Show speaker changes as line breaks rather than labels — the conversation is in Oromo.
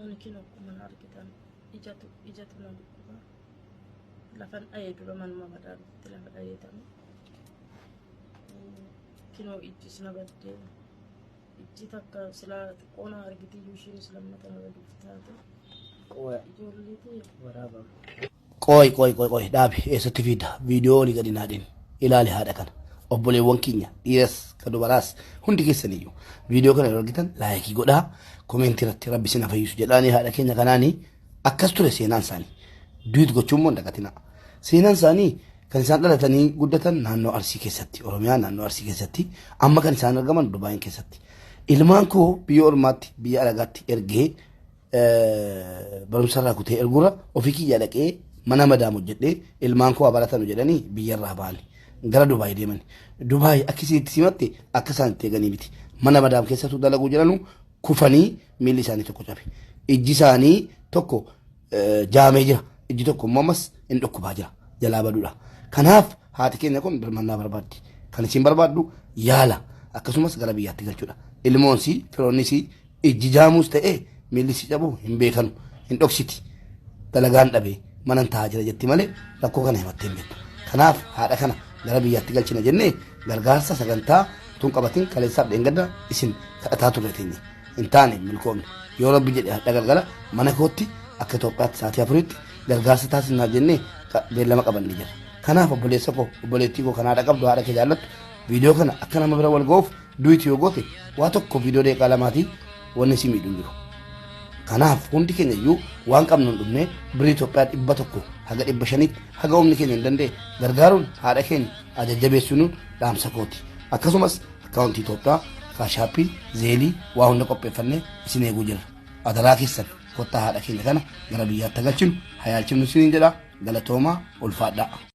Ani kin akkuma na argitan ijatu ijatu na dhukkuba. Lafan dha'ee dura manuma badaa dhufte lafa dha'eetani. Kinoo ijjis na baddee ijji takka silaa xiqqoo na argiti iyyuu ishiinis lammata na baduuf taate. Ijoollee ta'e
Waraabama.
Qooy qooy qooy qooy dhaabi eessatti fiida viidiyoo olii gadi naadhin ilaali haadha kana obboleewwan keenya dhiiras ka dubaraas hundi keessaniyyuu viidiyoo kana yeroo argitan laayikii godhaa koomeentii irratti rabbi isin haa fayyisu jedhaanii haadha keenya kanaanii akkas ture seenaan isaanii duit gochuun immoo hin dagatinaa seenaan isaanii kan isaan dhalatanii guddatan naannoo Arsii keessatti Oromiyaa naannoo Arsii keessatti amma kan isaan argaman Dubaayin keessatti ilmaan koo biyya ormaatti biyya alagaatti ergee barumsa irraa kutee ergurra ofii kiyya dhaqee mana madaam hojjedhee ilmaan koo baratanu jedhanii biyya irraa ba'ani gara Dubaay deemani. Dubaay akka isin itti simatte akka isaan itti eeganii miti. Mana madaam keessattuu dalaguu jedhanu kufanii miilli isaanii tokko cabe. Ijji isaanii tokko jaamee jira. Ijji tokko immoo ammas hin dhukkubaa jira. Jalaa baduudha. Kanaaf haati keenya kun birmannaa barbaaddi. Kan isin barbaaddu yaala akkasumas gara biyyaatti galchuudha. Ilmoonsii firoonnisii Ijji jaamuus ta'ee miilli si cabuu hin beekanu hin dhoksiti. Dalagaan dhabe manan taa'aa jira jetti malee rakkoo kana himattee hin beektu. Kanaaf haadha kana gara biyyaatti galchina jennee gargaarsa sagantaa utuu hin qabatin kaleessaaf dheengadda isin kadhataa turre teenye. Hin taane hin milkoomne. Yoo Rabbi jedhe hadha galgala mana kootti akka Itoophiyaatti sa'aatii afuritti gargaarsa taasisnaaf jennee beellama qabannee jirra. Kanaaf obboleessa koo obboleettii koo kan haadha qabdu haadha kee jaallattu viidiyoo kana akka nama bira wal ga'uuf duit yoo goote waa tokko viidiyoo daqiiqaa lamaatii wanni si miidhu hin jiru. Kanaaf hundi keenya iyyuu waan qabnu hin dhumnee birrii Itoophiyaa 100 haga 500tti haga humni keenya hin danda'e gargaaruun haadha keenya ajajjabeessuun dhaamsa kooti. Akkasumas akkaawuntii Itoophiyaa, kaashaappii, zeelii waa hunda qopheeffannee isin eeguu jirra. Adaraa keessan kottaa haadha keenya kana gara biyyaatti galchinu hayaalchifnu isiniin jedha galatoomaa ulfaadhaa.